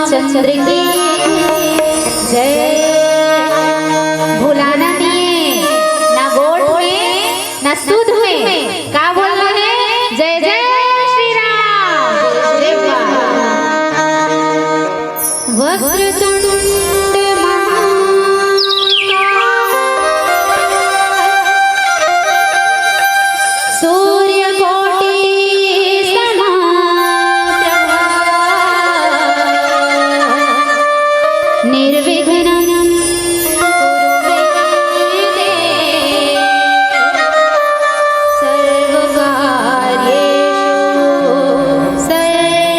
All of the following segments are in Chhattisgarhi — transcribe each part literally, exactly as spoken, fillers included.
चंद्र की जय। भुलाना नहीं है, ना गोठ में, ना सुध में। का बोलना है? जय जय श्री राम। अरे वाह। वक्रतुंड महाकाय, सूर्यकोटि समाप्रभा, निर्विघ्नं कुरु मे देव, सर्वकार्येषु सर्वदा।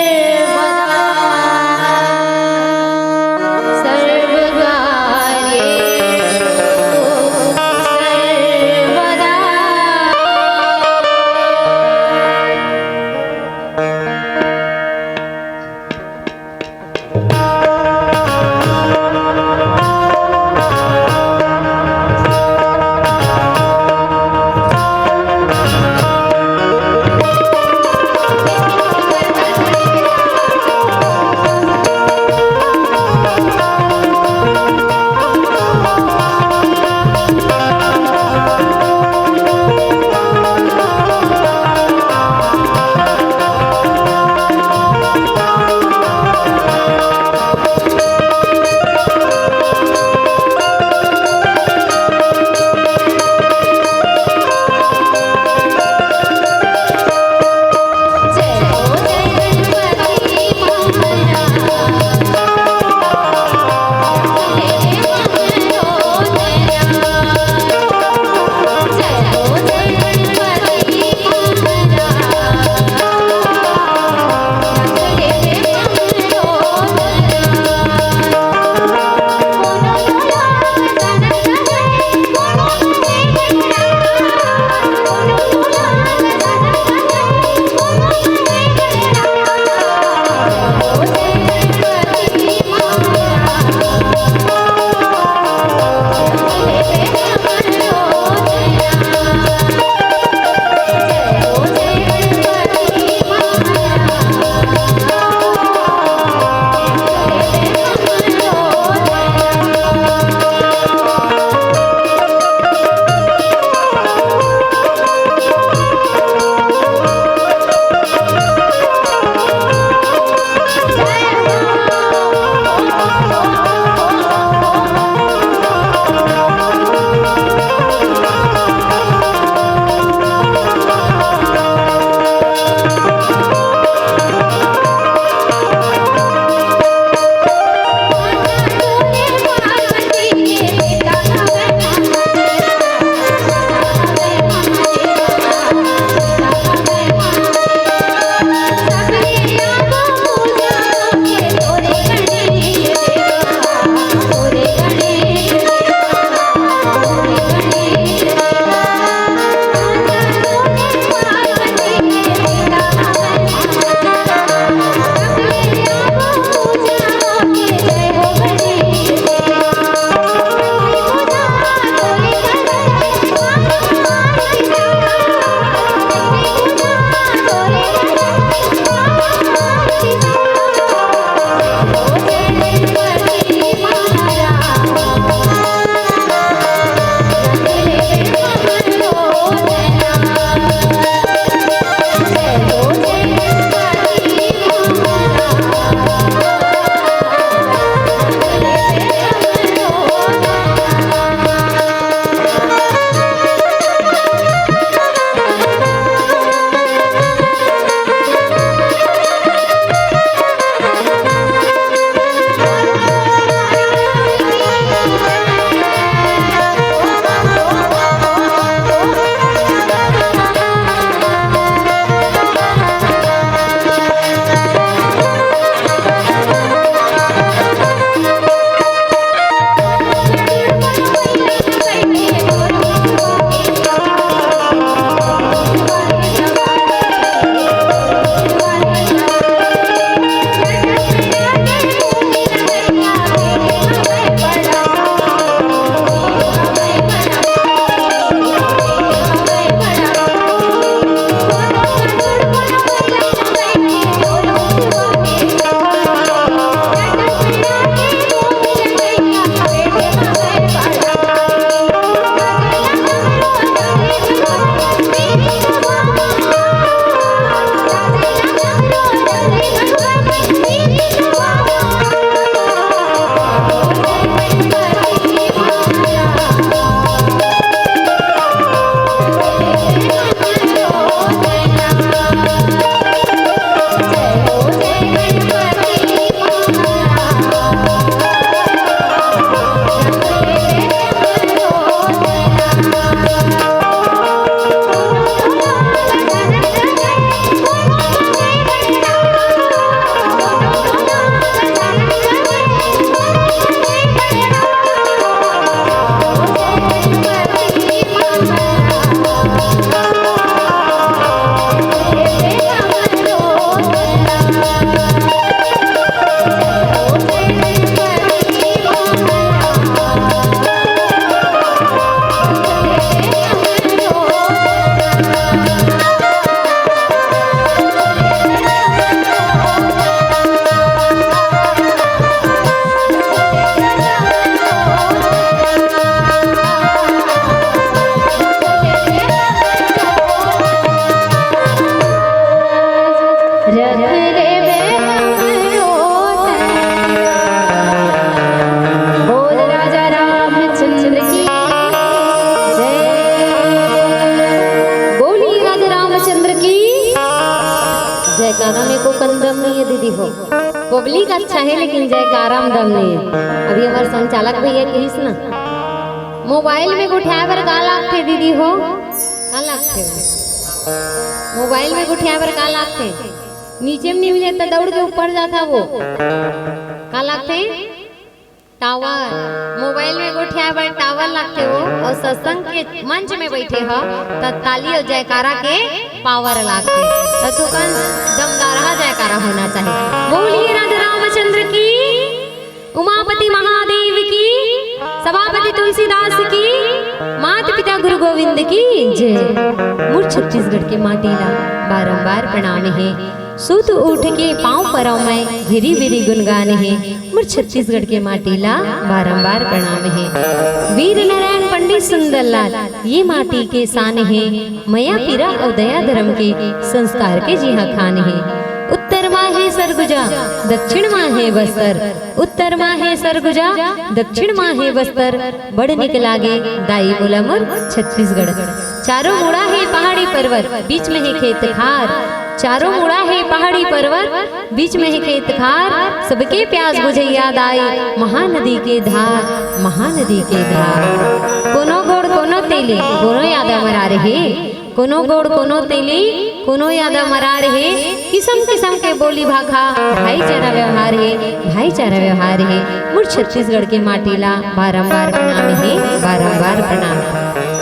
रख लेबे हमरो तन। बोल राजा रामचंद्र की जय। बोली राजा रामचंद्र की। जयकारा में को कंदम नहीं है दीदी हो। पब्लिक अच्छा है लेकिन जयकारा में दम नहीं है। अभी हमारे संचालक भैया कहिस ना, मोबाइल में गोठियाए बर का लागथे दीदी हो? का लागथे? मोबाइल में गोठियाए बर का लागथे? नीचे में नहीं मिले तो दौड़ के ऊपर जाता वो। का लागथे? टावर। मोबाइल में गोठियाए बर टावर लागथे वो, और सत्संग के मंच में बैठे हो तो ताली और जयकारा के पावर लागथे। तो थोकन दमदारहा जयकारा होना चाहिए। बोलिए राजा रामचंद्र की, उमापति महादेव की, सभापति तुलसीदास की, माता पिता गुरु गोविंद की जय। मोर छत्तीसगढ़ के माटी ला बारंबार प्रणाम हे। सुत उठ के पाँव परव मैं, घेरी बेरी गुणगान हे। मोर छत्तीसगढ़ के माटी ला बारंबार प्रणाम हे। वीर नारायण पंडित सुंदरलाल, ये माटी के शान हे। मया पीरा अउ दया धर्म के संस्कार के जिहा खान हे। उत्तर मा हे सरगुजा, दक्षिण मा हे बस्तर। उत्तर मा हे सरगुजा, दक्षिण मा हे बस्तर। बड़ निक लागे दाई मोला मोर छत्तीसगढ़। चारों मुड़ा हे पहाड़ी पर्वत, बीच में हे खेत खार। चारों मुड़ा हे पहाड़ी पर्वत, बीच में हे खेत खार। सबके प्यास बुझैया दाई, महानदी के धार, महानदी के धार। कोनो गोड़ कोनो तेली, कोनो यादा मरार हे। कोनो गोड़ कोनो तेली, कोनो यादा मरार हे। किसम किसम के बोली भाखा, भाईचारा व्यवहार हे, भाईचारा व्यवहार हे। मोर छत्तीसगढ़ के माटी ला बारंबार प्रणाम हे, बारंबार प्रणाम।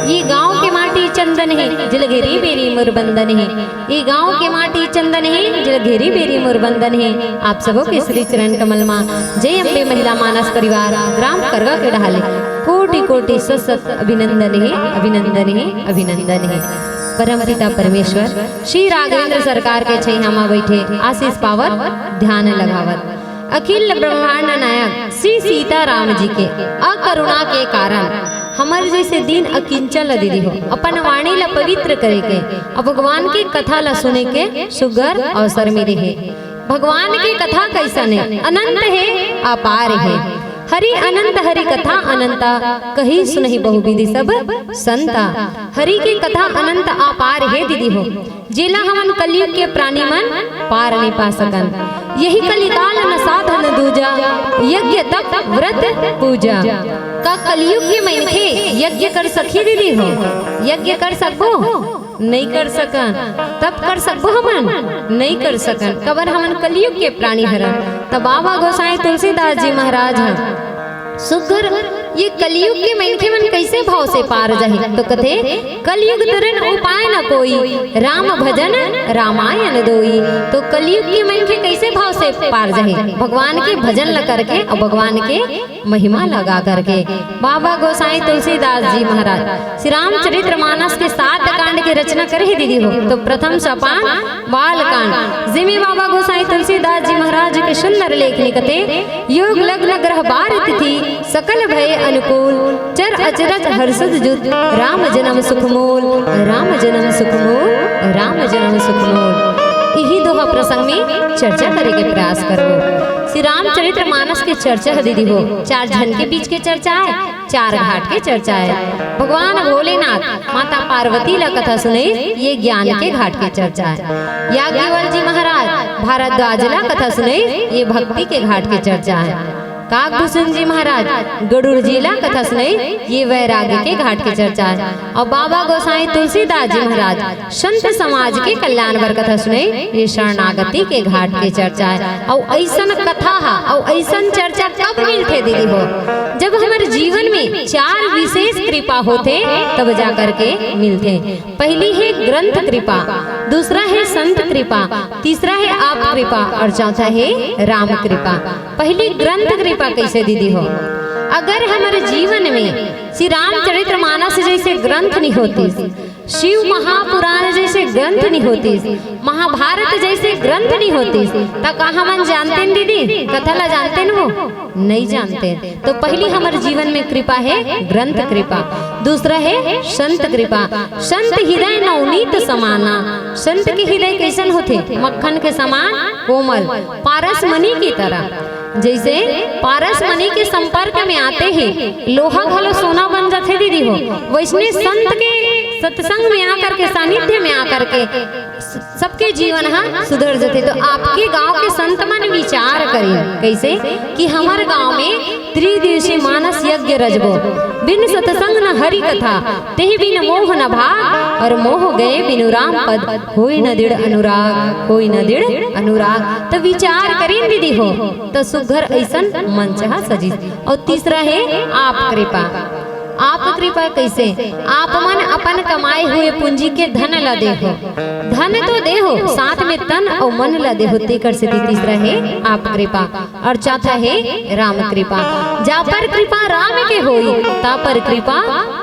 ये गांव के माटी चंदन हे, जिला घेरी बेरी मोर बंदन हे। ये गांव के माटी चंदन हे, जिला घेरी बेरी मोर बंदन हे। आप सबो के श्री चरण कमल मा जय अम्बे महिला मानस परिवार ग्राम करगा के डहाले कोटि कोटि सत सत अभिनंदन हे, अभिनंदन हे, अभिनंदन हे। परमपिता परमेश्वर श्री राघवेंद्र सरकार के छैहा मा बैठे आशीष पावत, ध्यान लगावत, अखिल ब्रह्मांड नायक श्री सीताराम जी के अकरुणा के कारण हमर जैसे दीन अकिंचन ला दीदी हो, अपन वाणी ला पवित्र करे के अउ भगवान के कथा ला सुने के सुघर अवसर मिले हे। भगवान के कथा कैसन हे? अनंत हे, अपार हे। हरि अनंत हरि कथा अनंता, कही सुनही बहुविधि सब संता। हरि के कथा अनंत अपार हे दीदी हो, जेला हमन कलयुग के प्राणी मन पार नहीं पा सकन। यही कलिकाल न साधन दूजा, यज्ञ तप व्रत पूजा। का कलयुग के मनखे यज्ञ कर सकही दीदी हो? यज्ञ कर सकबो? नहीं कर सकन। तप कर सकबो हमन? नहीं कर सकन। काबर हमन कलयुग के प्राणी हरन। त बाबा गोसाई तुलसीदास जी महाराज ह सुघर ये कलयुग के मनखे मन कैसे भाव से पार जाही? तो कथे, कलयुग तरन उपाय न कोई, राम भजन रामायण दोई। तो कलयुग के मनखे कैसे भाव से पार जाही? भगवान के भजन ल करके अउ भगवान के महिमा लगा करके। बाबा गोसाई तुलसीदास जी महाराज श्री रामचरित्र मानस के सात कांड के रचना करे हे दीदी हो। तो प्रथम सोपान बालकांड, जिमे बाबा गोसाई तुलसीदास जी महाराज के सुंदर लेख निकते, योग लग्न ग्रह बार तिथि, सकल भय अनुकूल, चर अचरज हर्षत जुत, राम जन्म सुख मूल, राम जन्म सुख मूल, राम जन्म सुख मूल। इही दोहा प्रसंग में चर्चा करे के प्रयास करबो। श्री रामचरित्र मानस के चर्चा ह दीदी हो, चार झन के बीच के चर्चा आय, चार घाट के चर्चा आय। भगवान भोलेनाथ माता पार्वती ला कथा सुनइस, ये ज्ञान के घाट के चर्चा आय। याज्ञवल्क्य जी महाराज भारद्वाज ला कथा सुनइस, ये भक्ति के घाट के चर्चा आय। काकभूषण जी महाराज गरुड़ जी ला कथा सुनइस, ये वैराग्य के घाट के चर्चा आय। अउ बाबा गोसाई तुलसीदास जी महाराज संत समाज के कल्याण बर कथा सुनइस, ये शरणागति के घाट के चर्चा आय। अउ अइसन कथा ह, अउ अइसन चर्चा कब मिलथे दीदी हो? जब हमर जीवन में चार विशेष कृपा होथे, तब जा करके मिलथे। पहली हे ग्रंथ कृपा, दूसरा हे संत कृपा, तीसरा हे आप कृपा अउ चौथा हे राम कृपा। पहली ग्रंथ कृपा कैसे दीदी हो? अगर हमर जीवन में श्री रामचरित्र मानस जैसे ग्रंथ नहीं होतिस, शिव महापुराण जैसे ग्रंथ नहीं होतिस, महाभारत जैसे ग्रंथ नहीं होतिस, त का हमन जानतेन दीदी? कथा ला जानतेन वो? नहीं जानतेन। तो पहली हमर जीवन में कृपा हे ग्रंथ कृपा, दूसरा हे संत कृपा। संत हृदय नवनीत समाना। संत के हृदय कैसन होथे? मक्खन के समान कोमल, पारस मणि की तरह। जैसे पारस मणि के संपर्क में आते ही लोहा घलो सोना बन जाथे दीदी हो, वैसने संत के सत्संग में आकर के, सानिध्य में आकर के सबके जीवन ह सुधर जथे। तो आपके गांव के संत मन विचार करिन कैसे कि हमर गांव में त्रिदिवसीय मानस यज्ञ रजबो, बिन सत्संग न हरि कथा, तेहि बिन मोह न भाग, और मोह गए बिनु राम पद, होई न दृढ़ अनुराग, होई न दृढ़ अनुराग। तो विचार करिन दीदी हो, तो सुघर ऐसन मंच ह सजिस। और तीसरा हे आप कृपा। आप कृपा कैसे? आप मन अपन कमाए हुए पूंजी के धन ला देहो, धन तो देहो, साथ में तन और मन ला देहो, तेकर सेती तीसरा हे आप कृपा। और चौथा हे राम कृपा। जा पर कृपा राम के होई, ता पर कृपा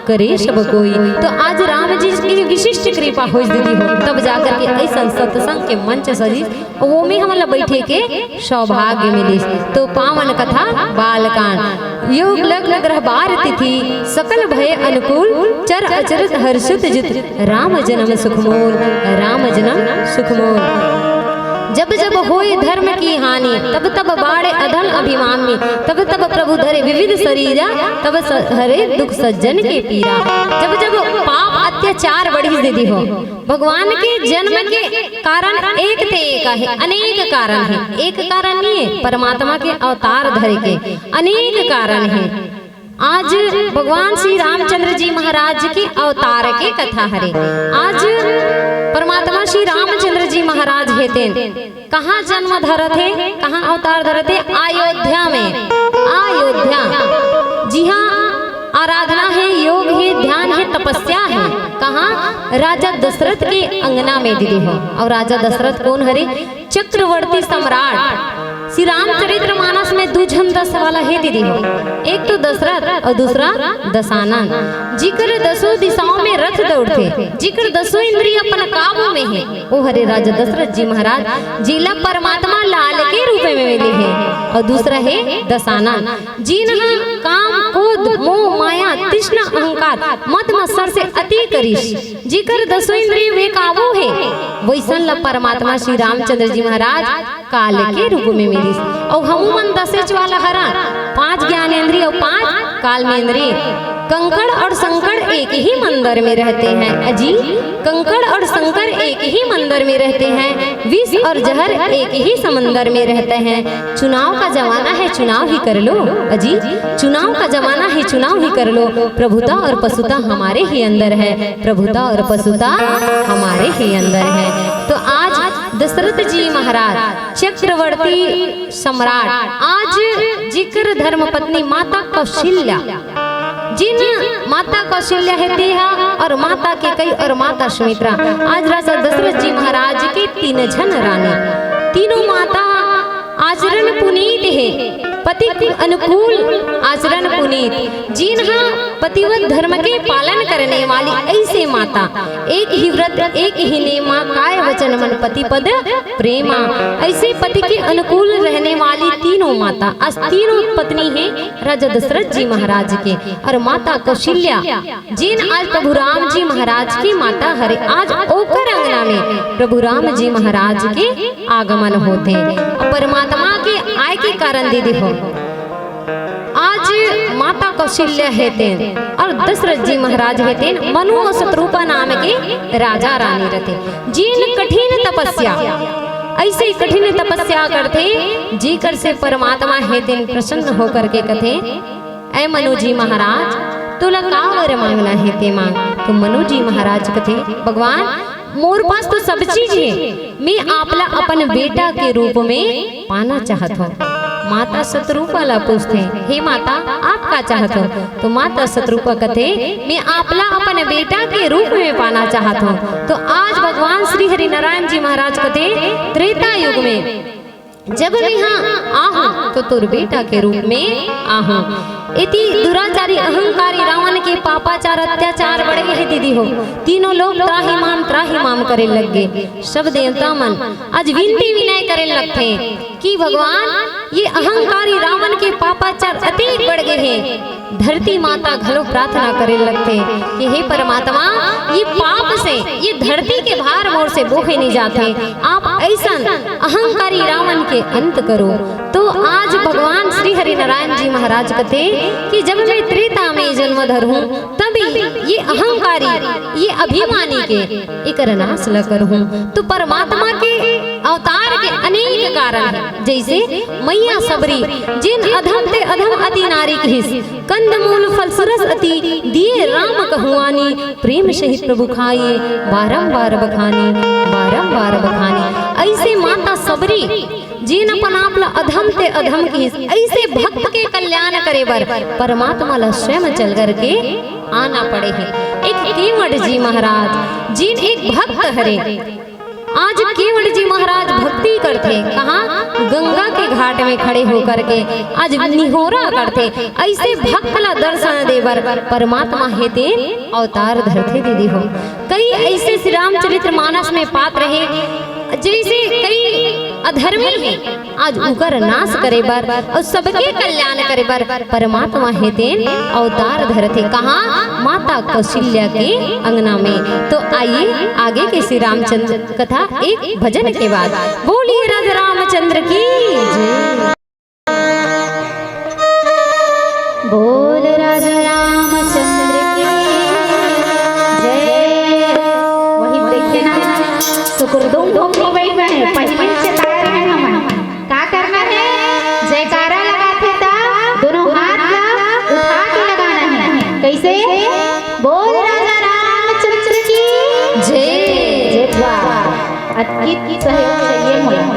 करे सब कोई। तो आज राम जी की विशिष्ट कृपा होइस दीदी हो, तब जाकर के ऐसन सत्संग के मंच सजिस, वो में हमन ला बैठे के सौभाग्य मिलिस। तो पावन कथा बालकांड, योग लग्न ग्रह बार तिथि, सकल भय अनुकूल, चर अचरत हर्षित जित, राम जन्म सुखमूल, राम जन्म सुखमूल। जब जब होए धर्म की हानि, तब तब बाढ़े अधम अभिमान में, तब तब प्रभु धरे विविध शरीरा, तब स-, हरे दुख सज्जन के पीरा। जब जब पाप अत्याचार बढ़िस दीदी हो, भगवान के जन्म के कारण एक ते एक आहे, अनेक कारण हे। एक कारण नहीं हे, परमात्मा के अवतार धरे के अनेक कारण हे। आज भगवान श्री रामचंद्र जी महाराज के अवतार के कथा हरे। आज परमात्मा श्री रामचंद्र जी महाराज हे तेन कहाँ जन्म धरत हे, कहाँ अवतार धरत हे? अयोध्या में। अयोध्या, जिहाँ आराधना हे, योग हे, ध्यान हे, तपस्या हे। कहाँ? राजा दशरथ के अंगना में दीदी हो। और राजा दशरथ कौन हरे? चक्रवर्ती सम्राट। श्री रामचरित्र मानस में दू झन दस वाला हे दीदी हो, एक तो दशरथ और दूसरा दशानन, जिकर दसों दिशाओं में रथ दौड़थे, जिकर दसों इंद्रिय अपन काबू में हे, ओ हरे राजा दशरथ जी महाराज, जिला परमात्मा लाल के रूप में मिले हे। और दूसरा हे दशानन, जिन ह काम, क्रोध, मोह, माया, तृष्णा, अहंकार, मद, मत्सर से अति करिस, जिकर दसों इंद्रिय वे काबू हे, वैसन ल परमात्मा श्री रामचंद्र जी महाराज काल के रूप में मिलिस। अउ हमू मन दसेच वाला हरन, पांच ज्ञानेंद्रिय अउ पांच काल में इंद्रिय। कंकड़ और संकड़ एक ही मंदिर में रहते हैं अजी, कंकड़ और संकड़ एक ही मंदिर में रहते हैं, विष और जहर एक ही समंदर में रहते हैं। चुनाव का जमाना है, चुनाव ही कर लो अजी, चुनाव का जमाना है, चुनाव ही कर लो। प्रभुता और पशुता हमारे ही अंदर है, प्रभुता और पशुता हमारे ही अंदर है। तो आज दशरथ जी महाराज चक्रवर्ती सम्राट, आज जिकर धर्म पत्नी माता कौशल्या, जिन माता कौशल्या हे तेहा और माता कैकई और माता सुमित्रा, आज राजा दशरथ जी महाराज के तीन झन रानी, तीनों माता आचरण पुनीत हे, पति के अनुकूल आचरण पुनीत, जिन ह पतिव्रत धर्म के पालन करने वाली ऐसे माता, एक ही व्रत एक ही नेमा, काय वचन मन पति पद प्रेमा। ऐसे पति के अनुकूल रहने वाली तीनों माता, आज तीनों पत्नी हे राजा दशरथ जी महाराज के, और माता कौशल्या, जिन आज प्रभु राम जी महाराज की माता हरे, आज ओकर अंगना में प्रभु राम जी महाराज के आगमन होथे। और परमात्मा के आय के कारण दीदी हो, आज माता कौशल्या हे तेन और दशरथ जी महाराज हे तेन, मनु और शतरूपा नाम के राजा रानी रथे, जिन कठिन तपस्या, ऐसे कठिन तपस्या करथे, जेकर से परमात्मा हे तेन प्रसन्न होकर के कथे, ऐ मनु जी महाराज, तोला का वर मांगना हे ते मांग। तो मनु जी महाराज कथे, भगवान, मोर पास तो सब चीज हे, मैं आपला अपन बेटा के रूप में पाना चाहत हूँ। माता शतरूपा ला पूछथे, हे माता, आप का चाहत हो? तो माता शतरूपा कथे, मैं आपला अपन बेटा के रूप में पाना चाहत हूँ। तो आज भगवान श्री हरि नारायण जी महाराज कथे, त्रेता युग में जब मेंहा आहूं तो तोर बेटा के रूप में आहूं। एती दुराचारी अहंकारी रावण के पापाचार अत्याचार बढ़ गे हे दीदी हो। तीनों लोग त्राहि माम त्राहि माम करे लग गे। सब देवता मन आज विनती विनय करे लगथे कि भगवान, ये अहंकारी रावण के पापाचार अतेक बढ़ गे हे, धरती माता घलो प्रार्थना करे लगथे कि हे परमात्मा, ये पाप से, ये धरती के भार मोर से बोहे नहीं जाथे। आप ऐसन अहंकारी रावण के अंत करो। तो आज भगवान श्री हरि नारायण जी महाराज कथे कि जब मैं त्रेता में जन्म धरहूं, तभी ये अहंकारी, ये अभिमानी के एकर नाश ल करहूं। तो परमात्मा के अवतार के अनेक कारण हे, जैसे मैया सबरी, जिन अधम ते अधम अति नारी किहिस, कंद मूल फल सुरस अति, दिए राम कहु आनी, प्रेम सहित प्रभु खाए, बारंबार बखानी, बारंबार बखानी। ऐसे माता सबरी, जिन अपन आप ला अधम ते अधम किहिस, ऐसे भक्त के कल्याण करे बर परमात्मा ला स्वयं चल करके आना पड़े हे। एक केवट जी महाराज, जिन एक भक्त हरे, आज केवट जी महाराज भक्ति करथे, कहाँ? गंगा के घाट में खड़े होकर के आज निहोरा करथे। ऐसे भक्त ला दर्शन दे बर परमात्मा हे तेन अवतार धरथे दीदी हो। कई ऐसे श्री रामचरित्र मानस में पात्र हे, जैसे कई अधर्मी हे, आज उकर नाश करे बर अउ सबके कल्याण करे बर परमात्मा हे तेन अवतार धरथे। कहाँ? माता कौशल्या के अंगना में। तो आइए आगे के श्री रामचंद्र कथा एक भजन के बाद। बोलिए राजा रामचंद्र की जय। बोल राजा रामचंद्र की जय। वही देखे ना, सुकुरदुम धूम हो गई बने, पहले से तैयार है हमन। का करना है? जयकारा लगाथे त दोनों हाथ ला उठा के लगाना है। कैसे? बोल राजा रामचंद्र की जय। जय। वाह, अतकी सहयोग चाहिए मोला।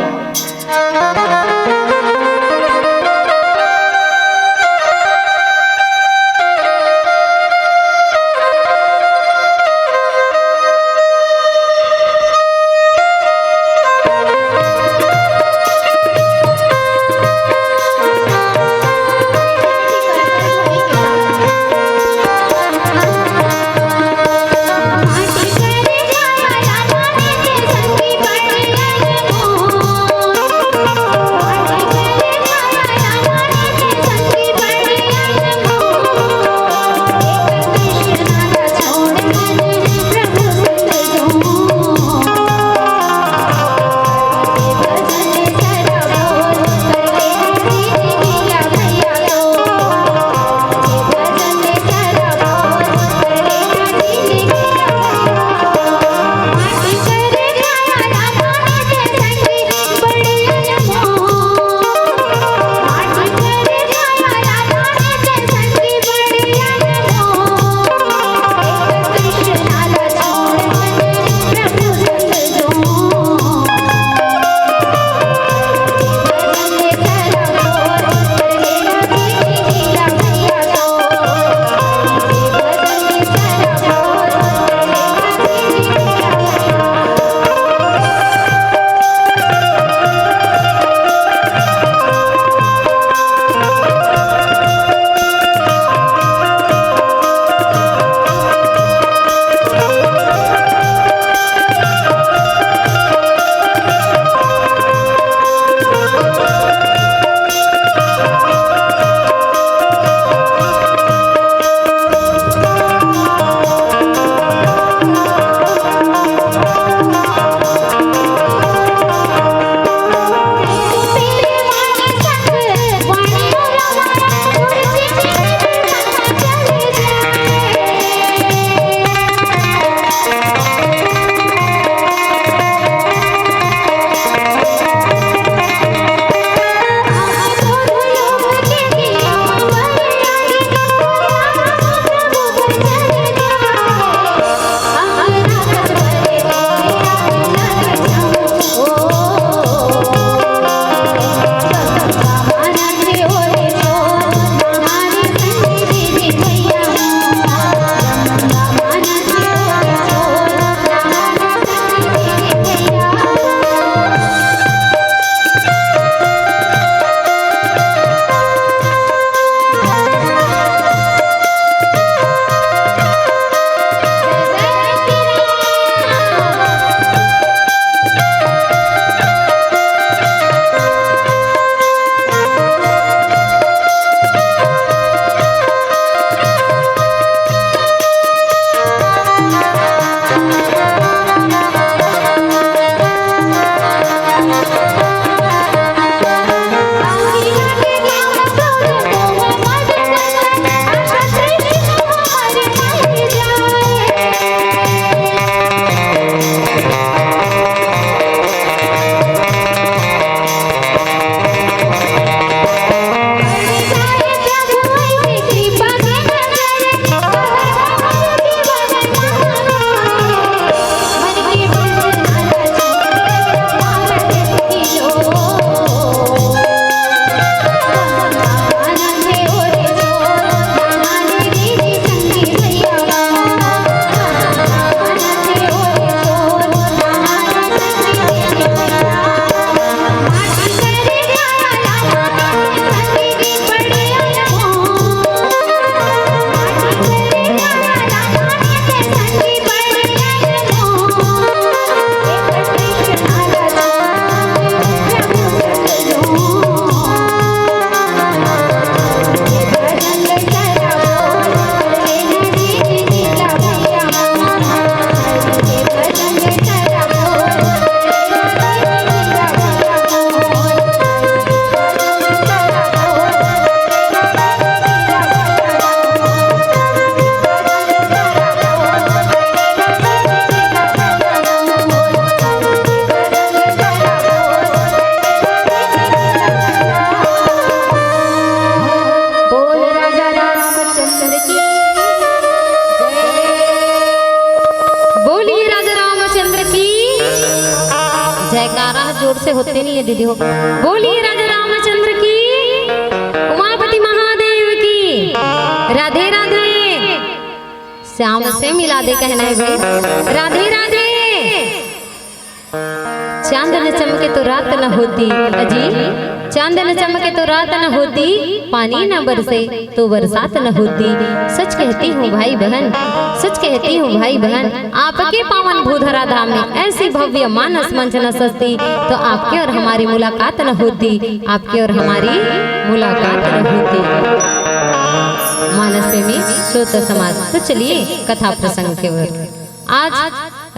नहीं है दीदी हो। बोलिए राजा रामचंद्र की, उमापति महादेव की। राधे राधे। श्याम से मिला दे कहना है भाई। राधे राधे। चांद न चमके तो रात न होती, अजी। चांद न चमके तो रात न होती, पानी न बरसे तो बरसात न होती। सच कहती हूँ भाई बहन, सच कहती हूँ भाई बहन, आपके पावन भूधरा धाम में ऐसी भव्य मानस मंच न सजती तो आपके और हमारी मुलाकात न होती, आपके और हमारी मुलाकात न होती। मानस प्रेमी श्रोता समाज, तो चलिए कथा प्रसंग के ओर। आज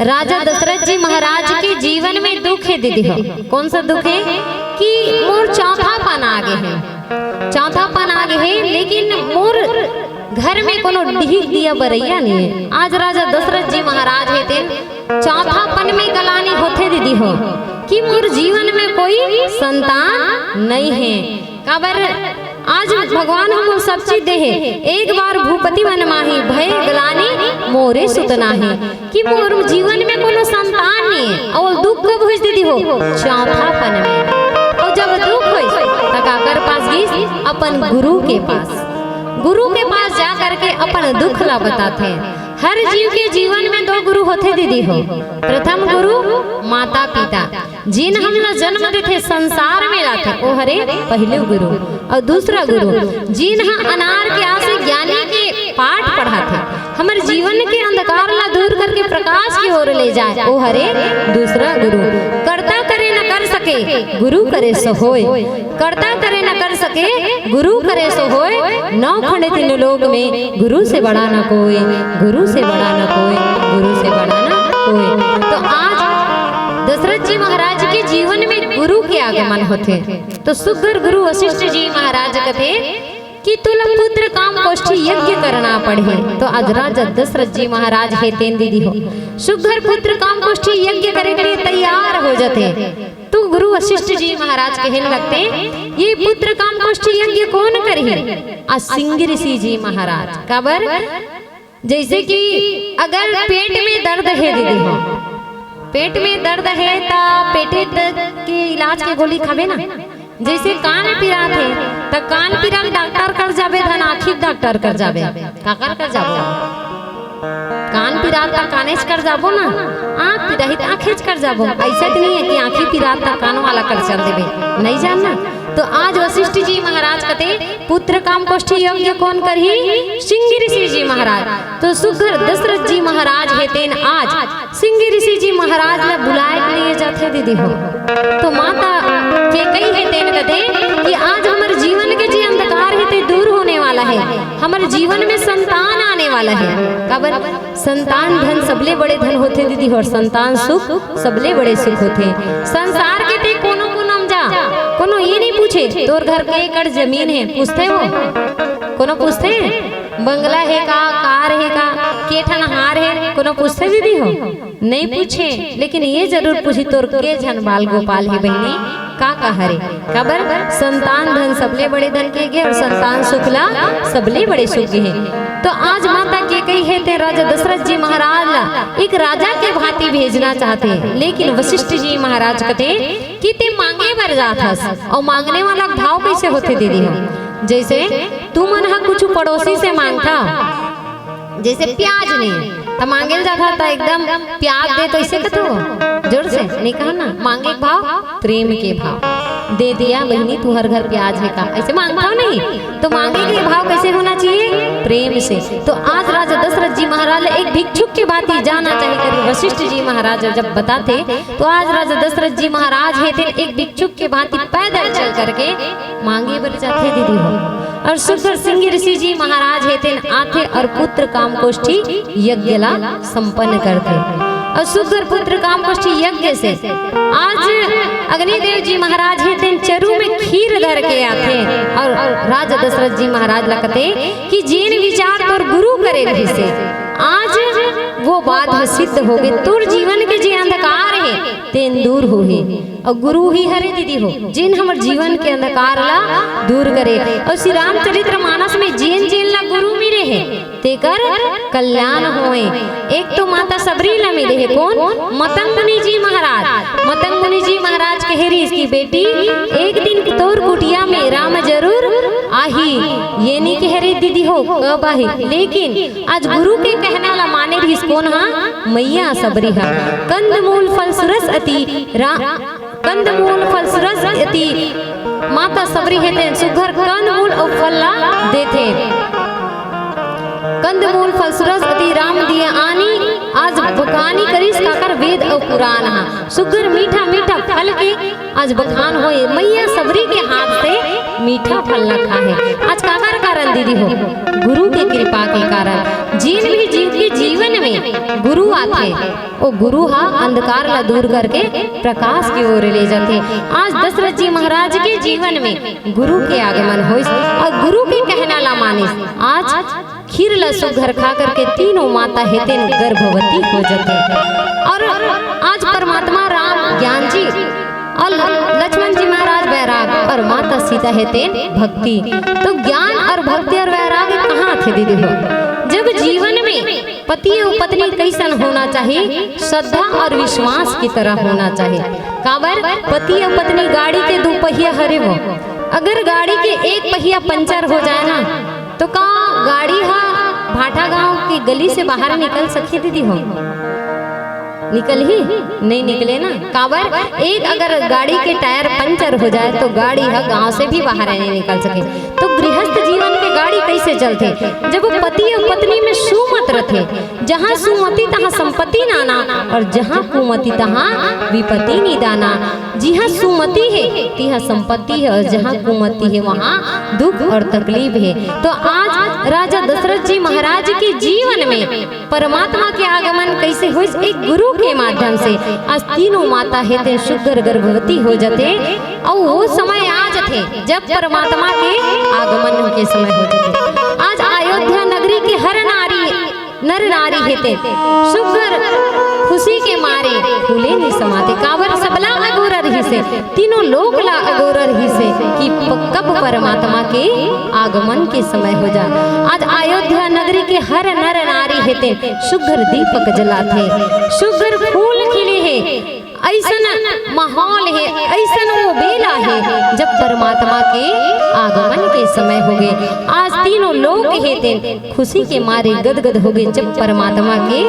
राजा दशरथ जी महाराज के जीवन में दुख है दीदी हो। कौन सा दुख है? कि मोर चौथापन आ गए है, चौथापन आ गए है, लेकिन मोर घर में कोनो डीह दिया बरैया नहीं है। आज राजा दशरथ जी महाराज हे तेन चौथापन में गलानी होथे दीदी हो, कि मोर जीवन में कोई संतान नहीं है। काबर आज भगवान हमन सब चीज दे हे। एक बार भूपति मन माही, भय गलानी मोरे सुतना है, कि मोर जीवन में कोनो संतान नहीं है। और दुख कब होइस दीदी हो? चौथापन में। और जब दुख होइस, त काकर पास गिस? अपन गुरु के पास। गुरु के पास जा करके अपन दुख ला बताथे। हर जीव के जीवन में दो गुरु होथे दीदी हो। प्रथम गुरु माता पिता, जिन हमला जन्म देथे, संसार में लाथे, ओ हरे पहले गुरु। और दूसरा गुरु, जिन ह अनार के आस ज्ञानी के पाठ पढ़ाथे, हमर जीवन के अंधकार ला दूर करके प्रकाश की ओर ले जाए, ओ हरे दूसरा गुरु। कर्ता करे न कर सके, गुरु करे सो होय। कर्ता करे न कर सके, गुरु करे सो होय। नौ खंड तीन लोक में, गुरु से बड़ा न कोई, गुरु से बड़ा न कोई, गुरु से बड़ा न कोई। तो आज दशरथ जी महाराज के जीवन में गुरु के आगमन होथे। तो सुघर गुरु वशिष्ठ जी महाराज कथे कि तुला पुत्र काम गोष्ठी यज्ञ करना पड़ही। तो आज राजा दशरथ जी महाराज हे तेन दीदी हो, सुघर पुत्र काम गोष्ठी यज्ञ करे के लिए तैयार हो जाथे। तो गुरु वशिष्ठ जी महाराज कहन लगथे, ये पुत्र काम गोष्ठी यज्ञ कौन करही? आ सिंह ऋषि जी महाराज। काबर? जैसे कि अगर पेट में दर्द है दीदी हो, पेट में दर्द है, त पेटे द-, के इलाज के गोली खाबे ना। जैसे कान पिरात है, त कान पिरात डॉक्टर कर जाबे, धन आँखी डॉक्टर कर जाबे। काकर कर जाबो? कान पिरात त कानेच कर जाबो ना, आँख पिराही त आँखेच कर जाबो। ऐसे तो नहीं है कि आँखी पिरात त कान वाला कर चल देबे, नहीं जानना। तो आज वशिष्ठ जी महाराज कथे, पुत्र काम गोष्ठी यज्ञ कौन करही? सिंह ऋषि जी महाराज। तो सुघर दशरथ जी महाराज हे तेन आज सिंह ऋषि जी महाराज ला बुलाए के लिए जाथे दीदी हो। तो माता कैकई हे तेन कथे कि आज हमर जीवन के जे अंधकार है ते दूर होने वाला है, हमर जीवन में संतान आने वाला है। काबर? संतान धन सबले बड़े धन होथे दीदी हो, और संतान सुख सबले बड़े सुख होथे। संसार के ते कोनो कोनो म जा, कोनो ये नहीं पूछे तोर घर के एकड़ जमीन है, पूछथे हो? कोनो पूछथे? बंगला है का, कार है का, के ठन हार है, कोनो पूछथे दीदी हो? नहीं पूछे, लेकिन ये जरूर पूछी, तोर के झन बाल गोपाल हे बहिनी, का का हरे? काबर? संतान धन सबले बड़े धन के गे और संतान सुख ला सबले बड़े सुख गे हे। तो आज माता कैकई हे ते राजा दशरथ जी महाराज ला एक राजा के भांति भेजना चाहथे, लेकिन वशिष्ठ जी महाराज कथे कि ते मांगे बर जात हस, और मांगने वाला भाव कैसे होथे दीदी हो? जैसे तुमन ह कुछ पड़ोसी से मांगथा, जैसे प्याज नहीं, त मांगे ल जाथा त एकदम प्याज दे, तो इसे कथो जोर से नहीं कहा ना, मांगे के भाव प्रेम के भाव। दे दिया बहिनी, तुहर घर प्याज है का, ऐसे मांगथा नहीं। तो मांगे के भाव कैसे होना चाहिए? प्रेम से। तो आज राजा दशरथ जी महाराज एक भिक्षुक के भांति जाना चाहिए करके वशिष्ठ जी महाराज जब बताथे, तो आज राजा दशरथ जी महाराज हे तेन एक भिक्षुक के भांति पैदल चल करके मांगे बर जाथे दीदी हो। और सुघर सिंह ऋषि जी महाराज हे तेन आथे और पुत्र काम गोष्ठी यज्ञ ला संपन्न करथे। और सुघर पुत्र काम गोष्ठी यज्ञ से आज अग्निदेव जी महाराज हे तेन चरू में खीर धर के आथे और राजा दशरथ जी महाराज ला कथे कि जेन विचार तोर गुरु करे रहिसे, आज वो बात ह सिद्ध होगे, तोर जीवन के जे अंधकार हे, तेन दूर होही। अउ गुरु ही हरे दीदी हो, जेन हमर जीवन के अंधकार ला दूर करे। अउ श्री रामचरित्र मानस में जेन जेन ला गुरु मिले हे, तेकर कल्याण होए। एक तो माता सबरी ला मिले हे, कोन? मतंग मुनि जी महाराज। मतंग मुनि जी महाराज कहे रहिस कि बेटी, एक दिन तोर कुटिया में राम जरूर आही। ये नी कहे रहिस दीदी हो, कब आही, लेकिन आज गुरु के कहना ला माने रहिस कोन हा? मैया सबरी हा। कंदमूल फल सुरस अति रा-, कंदमूल फल सुरस अति माता सबरी हे तेन सुघर कंदमूल अउ फल ला देथे। कंदमूल फल सुरस अति राम दिए आनी, आज बखानी करिस काकर वेद अउ पुराण हा। सुघर मीठा मीठा फल के आज बखान होए, मैया सबरी के हाथ से मीठा फल ला खाए। आज काकर कारण दीदी हो? गुरु के कृपा के कारण। जेन भी जीव के जीवन में गुरु आथे, ओ गुरु हा अंधकार ला दूर करके प्रकाश की ओर ले जाथे। आज दशरथ जी महाराज के जीवन में गुरु के आगमन होइस अउ गुरु के कहना ला मानिस। आज खीर ला सुघर खा करके तीनों माता हे तेन गर्भवती हो जाथे। अउ आज परमात्मा राम ज्ञान जी अउ लक्ष्मण जी महाराज वैराग अउ माता सीता हे तेन भक्ति। तो ज्ञान अउ भक्ति अउ वैराग कहाँ आथे दीदी हो? जब जीवन में पति अउ पत्नी कइसन होना चाही? श्रद्धा अउ विश्वास की तरह होना चाही। काबर? पति अउ पत्नी गाड़ी के दू पहिया हरे वो, अगर गाड़ी के एक पहिया पंचर हो जाए ना, तो का गाड़ी हा भाठा गांव के गली से बाहर निकल सकही दीदी हो? निकलही? नहीं निकले ना। काबर? एक अगर गाड़ी के टायर पंचर हो जाए तो गाड़ी हा गांव से भी बाहर नहीं निकल सके। तो गृहस्थ जीवन के गाड़ी कइसे चलथे? जब पति अउ पत्नी में सुमत रथे, जहाँ सुमति तहाँ संपत्ति नाना अउ जहाँ कुमति तहाँ विपत्ति निदाना। जिहाँ सुमति हे तिहाँ संपत्ति हे अउ जहाँ कुमति हे वहाँ दुख अउ तकलीफ हे। तो आज राजा दशरथ जी महाराज के जीवन में परमात्मा के आगमन कइसे होइस? एक गुरु के माध्यम से। आज तीनों माता हे तेन सुघर गर्भवती हो जाथे अउ वो समय आ जाथे जब परमात्मा के आगमन के समय हो जाथे। आज अयोध्या नगरी के हर नारी नर नारी हे तेन सुघर खुशी के मारे फूले नी समाथे। काबर? सबला अगोरा रहिसे, तीनों लोक ला अगोरा रहिसे कि प-, कब परमात्मा के आगमन के समय हो जा। आज अयोध्या नगरी के हर नर नारी हे तेन सुघर दीपक जलाथे, सुघर फूल खिले हे, अइसन माहौल हे, अइसन वो बेला हे जब परमात्मा के आगमन के समय होगे। आज तीनों लोक हे तेन खुशी के मारे गदगद होगे जब परमात्मा के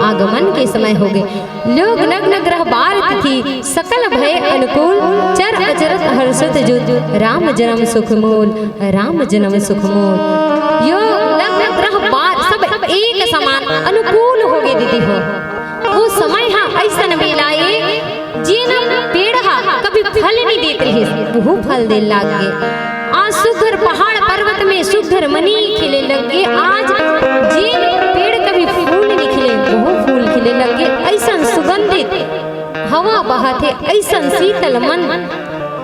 आगमन के समय होगे। लोग नग्न ग्रह बार तिथि सकल भय अनुकूल, चर अचरत हर्षत जुत राम जन्म सुख मूल, राम जन्म सुख मूल। यो नग्न ग्रह बार सब एक समान अनुकूल होगे दीदी हो। वो समय हा अइसन बेला ए, जेन पेड़ हा कभी फल नी देत रहिस, वहू फल दे लाग गे। आज सुघर पहाड़ पर्वत में सुघर मनी खिले लग गे। आज जेन पेड़ कभी फूल नी खिले, वहू फूल खिले लग गे। अइसन सुगंधित हवा बहत हे, अइसन शीतल मन,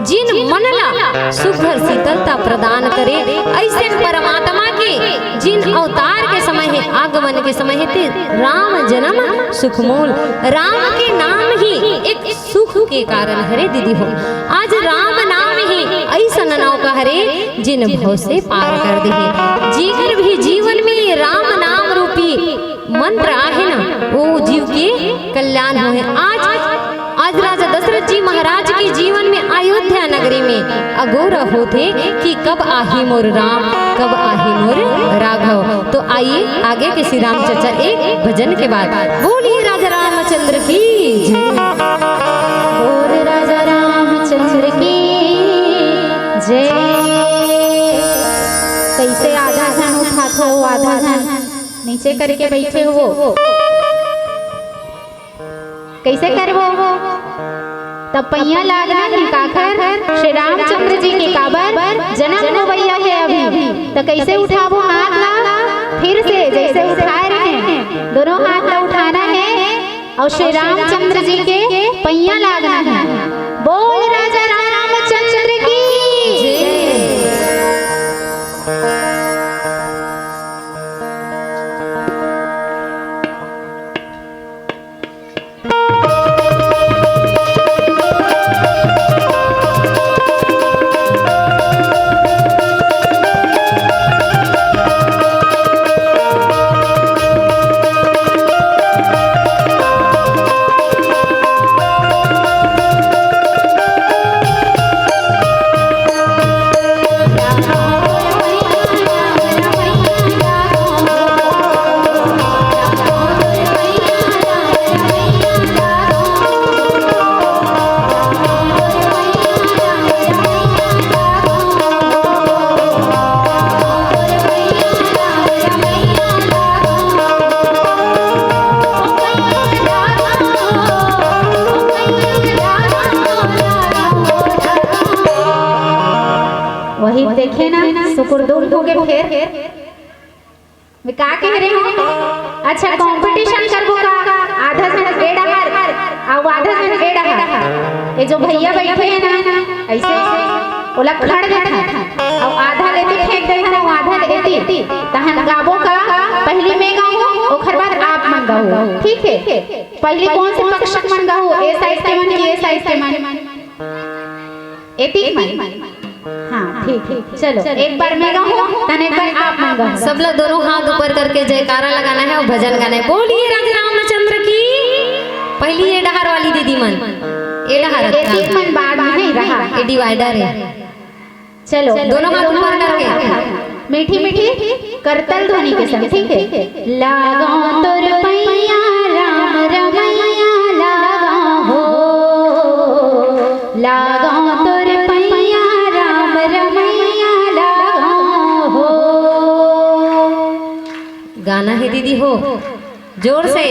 जेन मन ला सुघर शीतलता प्रदान करे, अइसन परमात्मा के जेन अवतार के समय हे, आगमन के समय हे, ते राम जन्म सुख मूल। राम के नाम ही एक सुख के कारण हरे दीदी हो। आज राम नाम ही अइसन नौका हरे, जेन भव से पार कर देहे। जेकर भी जीवन में राम नाम रूपी मंत्र आहे ना, वो जीव के कल्याण होहे। आज, आज राजा दशरथ जी महाराज के जीवन में अयोध्या नगरी में अगोरा होथे कि कब आही मोर राम, कब आही मोर राघव। तो आइए आगे के श्री राम चर्चा एक भजन के बाद। बोलिए राजा रामचंद्र की जय। बोल राजा रामचंद्र की जय। कइसे आधा झन उठाथो, आधा झन नीचे करके बइठे हो, कइसे करबो? त पइयाँ लागना हे काकर? श्री रामचंद्र जी के। काबर? जनम होवइया हे अभी। त कइसे उठाबो हाथ ला? फिर से जइसे उठाए रहे, दोनों हाथ ला उठाना हे अउ श्री रामचंद्र जी के पइयाँ लागना हे। बोल राजा रामचंद्र की जय। वही देखे ना, सुकुर दुम हो गए फेर। मैं का कह रहे हूँ? अच्छा, कंपटीशन करबो का? आधा झन ए डहर, अउ आधा झन ए डहर। ये जो भैया बैठे हैं ना, ऐसे, ऐसे, ओला खड़ देथन, अउ आधा लेती फेंक देथन, अउ आधा लेती। तहन गाबो का? पहली मैं गाऊँ, ओखर बाद आप मन गाहू, ठीक है? पहली कौन से पक्ष मन गाहू? ए साइड के मन कि ए साइड के मन? एती मन? हाँ, ठीक है। चलो, एक बार मैं गाहूँ, तहन एक बार आप मन गाहू। सब लोग दोनों हाथ ऊपर करके जयकारा लगाना है और भजन गाना है। बोलिए राधे रामचंद्र की। पहली ये डहर वाली दीदी मन, ये डहर। एती मन बाद में है रहा। ये डिवाइडर है। चलो, दोनों हाथ ऊपर करके। मीठी मीठी करतल ध्वनि के संग, ठीक है। लागो तोर पैया राम रमैया लागो हो, लागो तोर पैया राम रमैया लागो हो। गाना है दीदी हो, जोर से।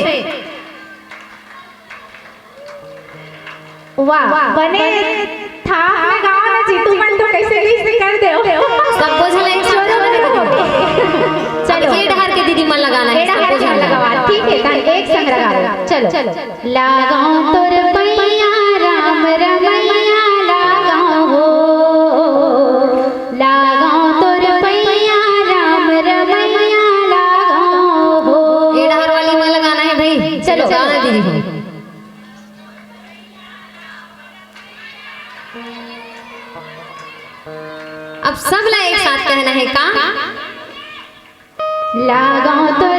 वाह, बने थाप में गाओ ना जीतू मन, तो कैसे भी कर दे। सबको झलक एक साथ गाना है दीदी। चलो। अब ये डहर के दीदी मन लगाना है, ये डहर सबको के झलक। लगावा, ठीक है, तहन एक संग लगा। चलो, चलो। लागो तोर पैया राम रमैया लागो हो, लागो तोर पैया राम रमैया लागो हो। ये डहर वाली मन लगाना है भाई, चलो। गाना दीदी हो। अब सब ला एक साथ कहना है का? लागो तोर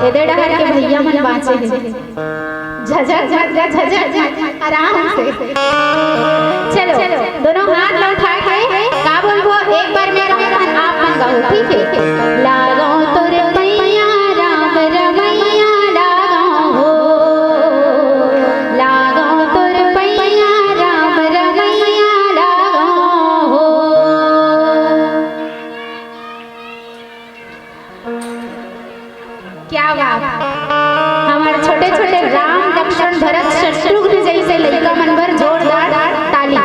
एदे डहर के भैया मन बाँचे हे। झझक मत गा, झझक मत, आराम से। चलो, दोनों हाथ ला उठा के का बोलबो, एक बार मैं गाऊँ, आप मन गाहू, ठीक है? लागो तोर पैया राम रमैया लागो हो, लागो तोर पैया राम रमैया लागो हो। क्या बात। हमारे छोटे छोटे राम, लक्ष्मण, भरत, शत्रुघ्न जैसे लइका मन बर जोरदार ताली।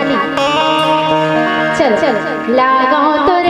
चलो, चलो। लागो तोर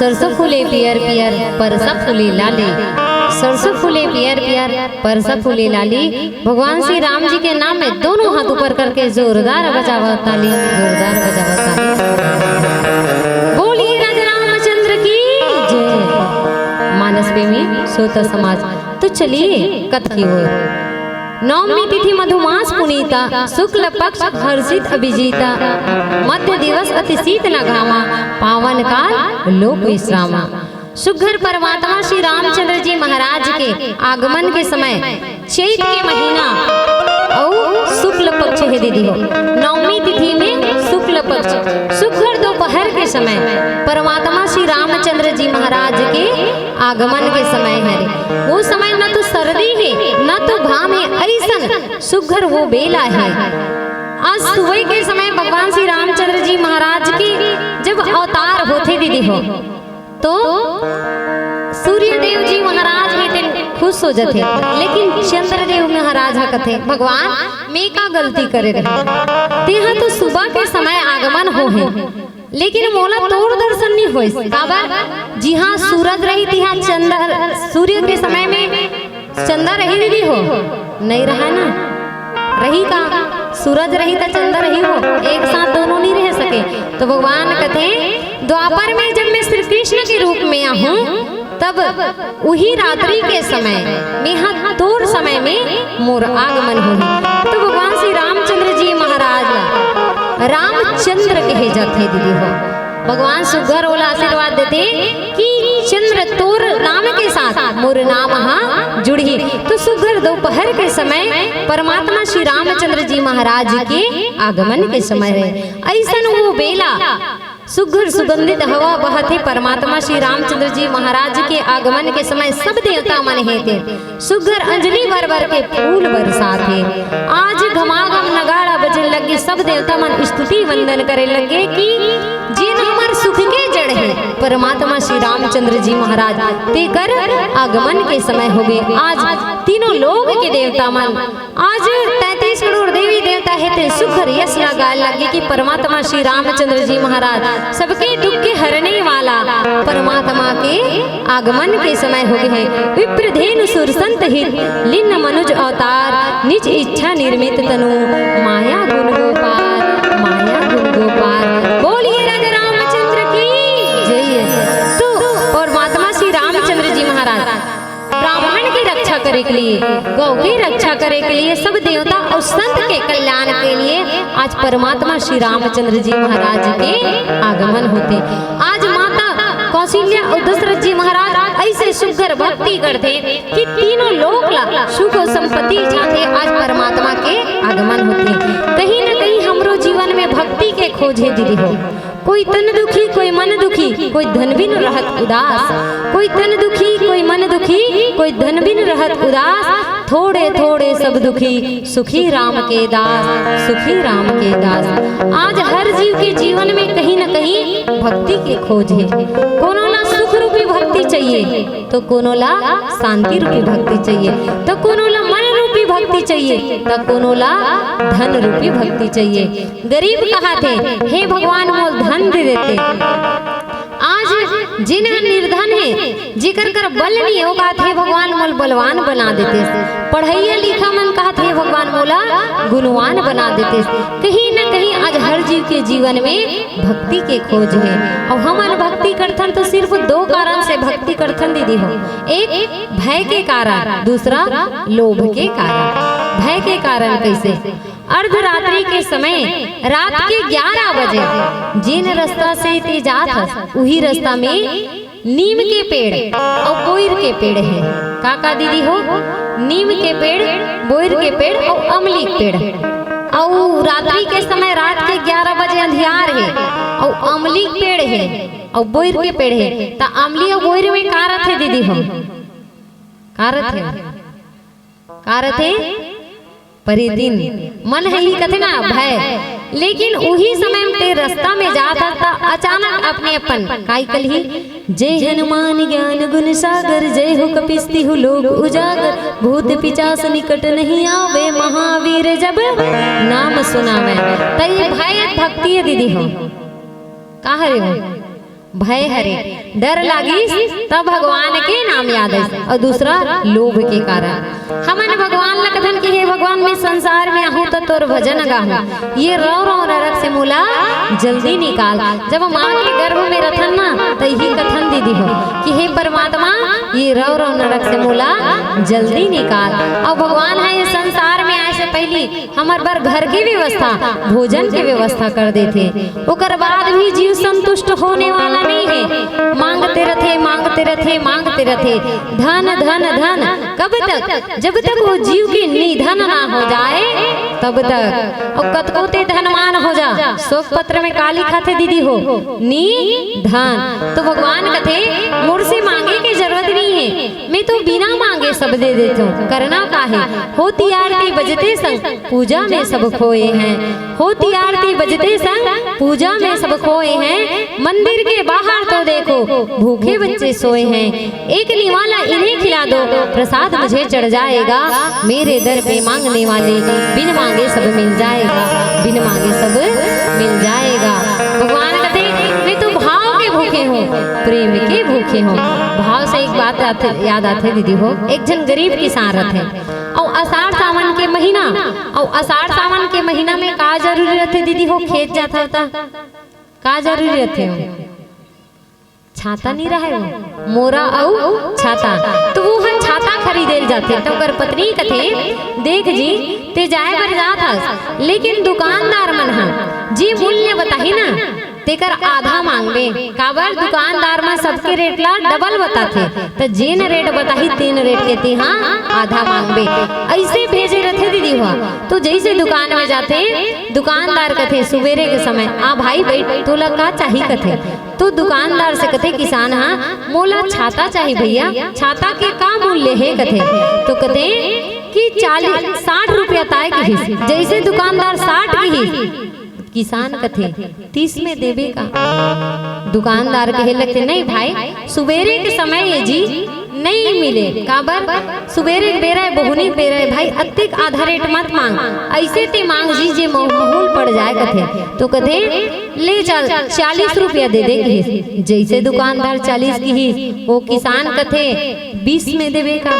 सरसों फूले पियर पियर, परसा फूले लाली। सरसों फूले पियर पियर, परसा फूले लाली। भगवान श्री राम जी के नाम में दोनों हाथ ऊपर करके जोरदार बजावा ताली, जोरदार बजावा ताली। बोलिए राजा रामचंद्र की जय। मानस प्रेमी श्रोता समाज, तो चलिए कथा की ओर। नवमी तिथि मधुमास पुनीता, शुक्ल पक्ष हर्षित अभिजीता। मध्य दिवस अति शीत न घामा, पावन काल लोक विश्रामा। सुघर परमात्मा श्री रामचंद्र जी महाराज के आगमन के समय चैत के महीना अउ शुक्ल पक्ष हे दीदी हो, नवमी तिथि में शुक्ल पक्ष, सुघर दोपहर के समय परमात्मा श्री रामचंद्र जी महाराज के आगमन के समय हरे। वो समय न तो सर्दी हे, न तो घाम हे, अइसन सुघर वो बेला हे। आज सुबह के समय भगवान श्री रामचंद्र जी महाराज के जब अवतार होथे दीदी हो, तो सूर्य देव जी महाराज हे तेन खुश हो जथे, लेकिन चंद्रदेव महाराज ह कथे, "भगवान, मैं का गलती करे रहे? तेहा तो सुबह के समय आगमन हो हे, लेकिन मोला तोर दर्शन नहीं होइस।" काबर? जिहाँ सूरज रही, तिहाँ चंद्र, सूर्य के समय में चंदा रही दीदी हो? नहीं रहा ना। रही का? सूरज रही त चंदा रही हो? एक साथ दोनों नहीं रह सके। तो भगवान कथे, "द्वापर में जब मैं श्री कृष्ण के रूप में आहूँ, तब उही रात्रि के समय, मेहा तोर समय में मोर आगमन होही।" तो भगवान श्री रामचंद्र जी महाराज ला रामचंद्र कहे जाथे दीदी हो। भगवान सुघर ओला आशीर्वाद देथे कि चंद्र तोर नाम के साथ मोर नाम हा जुड़ही। तो सुघर दोपहर के समय परमात्मा श्री रामचंद्र जी महाराज के आगमन के समय हे। अइसन वो बेला सुघर सुगंधित हवा बहत हे परमात्मा श्री रामचंद्र जी महाराज के आगमन के समय सब देवता मन हे ते सुघर अंजलि भर भर के फूल बरसात हे। आज घमाघम नगाड़ा बजन लगे, सब देवता मन स्तुति वंदन करे लगे कि जेन हमर सुख के जड़ हे परमात्मा श्री रामचंद्र जी महाराज, तेकर आगमन के समय होगे। आज तीनों लोक के देवता मन, आज तैंतीस करोड़ देवी देवता हे ते सुघर यश ला गाय लगे कि परमात्मा श्री रामचंद्र जी महाराज, सबके दुख के हरने वाला परमात्मा के आगमन के समय होगे हे। विप्र धेनु सुर संत हित, लीन मनुज अवतार, निज इच्छा निर्मित तनु, माया गुण गो पार, माया गुण गो पार। बोलिए राजा रामचंद्र की जय। तो परमात्मा श्री रामचंद्र जी महाराज ब्राह्मण की रक्षा करे के लिए, गौ की रक्षा करे के लिए, सब देवता अउ संत के कल्याण के लिए आज परमात्मा श्री रामचंद्र जी महाराज के आगमन होथे। आज माता कौशल्या अउ दशरथ जी महाराज अइसे सुघर भक्ति करथे कि तीनों लोक ला सुख अउ संपत्ति जाथे। आज परमात्मा के आगमन होथे। कहीं न कहीं हमरो जीवन में भक्ति के खोज हे दीदी हो। कोई तन दुखी, कोई मन दुखी, कोई धन बिन रहत उदास। कोई तन दुखी, कोई मन दुखी, कोई धन बिन रहत उदास। थोड़े थोड़े सब दुखी, सुखी राम के दास, सुखी राम के दास। आज हर जीव के जीवन में कहीं न कहीं भक्ति के खोज हे। कोनो ला सुख रूपी भक्ति चाहिए, तो कोनो ला शांति रूपी भक्ति चाहिए, तो कोनो ला मन रूपी भक्ति चाहिए, तो कोनो ला धन रूपी भक्ति चाहिए। गरीब कहाथे, "हे भगवान, मोल धन दे देते।" आज जेन ह निर्धन हे, जेकर कर बल नहीं हे, ओ कहाथे, "हे भगवान, मोल बलवान बना देते।" पढ़इया लिखा मन कहाथे, "हे भगवान, मोला गुणवान बना देते।" कहीं न कहीं आज हर जीव के जीवन में भक्ति के खोज हे। अउ हमन भक्ति करथन तो सिर्फ दो कारण से भक्ति करथन दीदी हो। एक भय के कारण, दूसरा लोभ के कारण। भय के कारण कैसे? अर्धरात्रि के समय रात के ग्यारह बजे जेन रास्ता से ते जात हस, उही रास्ता में नीम के पेड़ अउ बोइर के पेड़ हे। का का दीदी हो? नीम के पेड़, बोइर के पेड़ अउ अमली के पेड़। अउ रात्रि के समय, रात के ग्यारह बजे अंधियार हे अउ अमली के पेड़ हे अउ बोइर के पेड़ हे, त अमली अउ बोइर में का रथे दीदी हो? का रथे? का रथे? परी दिन मन ह ही कथे ना भय, लेकिन उही समय में ते रास्ता में जात हस त अचानक अपने अपन काई कलही, "जय हनुमान ज्ञान गुण सागर, जय हो कपीस तिहु लोक उजागर, भूत पिचास निकट नहीं आवे, महावीर जब नाम सुनावे।" त ये भय भक्ति हे दीदी हो। का हरे वो? भय हरे, डर लागिस, तब भगवान के नाम याद आइस। अउ दूसरा लोभ के कारण। हमन भगवान ल कथन कि हे भगवान, मैं संसार में आहूं त तोर भजन गाहूं, ये रौ रौ नरक से मोला जल्दी निकाल। जब माँ के गर्भ में रथन ना, त इही कथन दीदी हो कि हे परमात्मा, ये रौ रौ नरक से मोला जल्दी निकाल। अउ भगवान ह ये संसार में आए से पहली हमर बर घर की व्यवस्था, भोजन की व्यवस्था कर देथे। ओकर बाद भी जीव संतुष्ट होने वाला नहीं है, मांगते रथे, मांगते रथे, मांगते रथे, धन, धन, धन। कब तक? जब तक वो जीव के निधन ना हो जाए, तब तक। अउ कतको ते धनवान हो जा, शोक पत्र में का लिखाथे दीदी हो? निधन। तो भगवान कथे, मोर से मांगे के जरूरत नहीं है, मैं तो बिना मांगे सब दे देथों। करना का है? होती आरती बजते संग पूजा में सब खोए हैं। होती आरती बजते संग पूजा में सब खोए हैं। मंदिर के बाहर तो देखो, भूखे बच्चे सोए हैं। एक निवाला इन्हें खिला दो, प्रसाद मुझे चढ़ जाएगा। मेरे दर पे मांगने वाले, बिन मांगे सब मिल जाएगा, बिन मांगे सब मिल जाएगा। भगवान कथे, मैं तो भाव के भूखे हों, प्रेम के भूखे हों। भाव से एक बात आथे, याद आथे दीदी हो, एक झन गरीब किसान रथे, अउ आषाढ़ सावन के महीना, अउ आषाढ़ सावन के महीना में का जरूरी रथे दीदी हो? खेत जाथव त का जरूरी रथे? छाता नहीं रहे वो, मोरा अउ छाता। तो वो ह छाता खरीदे ल जाथे, तो ओकर पत्नी कथे, देख जी, ते जाए बर जात हस, लेकिन दुकानदार मन ह जे मूल्य बताही ना, तेकर आधा मांगबे। काबर? दुकानदार मन सबके रेट ला डबल बताथे, त जेन रेट बताही, तेन रेट के तेहा आधा मांगबे। अइसे भेजे रथे दीदी हुआ। तो जइसे दुकान में जाथे, दुकानदार कथे, सुबेरे के समय, आ भाई बैठ, तोला का चाही कथे। तो दुकानदार से कथे किसान ह, मोला छाता चाही भैया, छाता के का मूल्य हे कथे। तो कथे कि चालीस, साठ रुपया ताय किहिस। जइसे दुकानदार साठ किहिस, किसान कथे, तीस में देबे का? दुकानदार कहे लगथे, नहीं भाई, सुबेरे के समय ये जी नहीं मिले। काबर? सुबेरे के बेरा हे, बोहनी के बेरा हे भाई, अतिक आधा रेट मत मांग, अइसे ते मांग जी जे मह-, महूल पड़ जाए कथे। तो कथे, ले चल, चालीस रुपया दे दे किहिस। जइसे दुकानदार चालीस किहिस, वो किसान कथे, बीस में देबे का?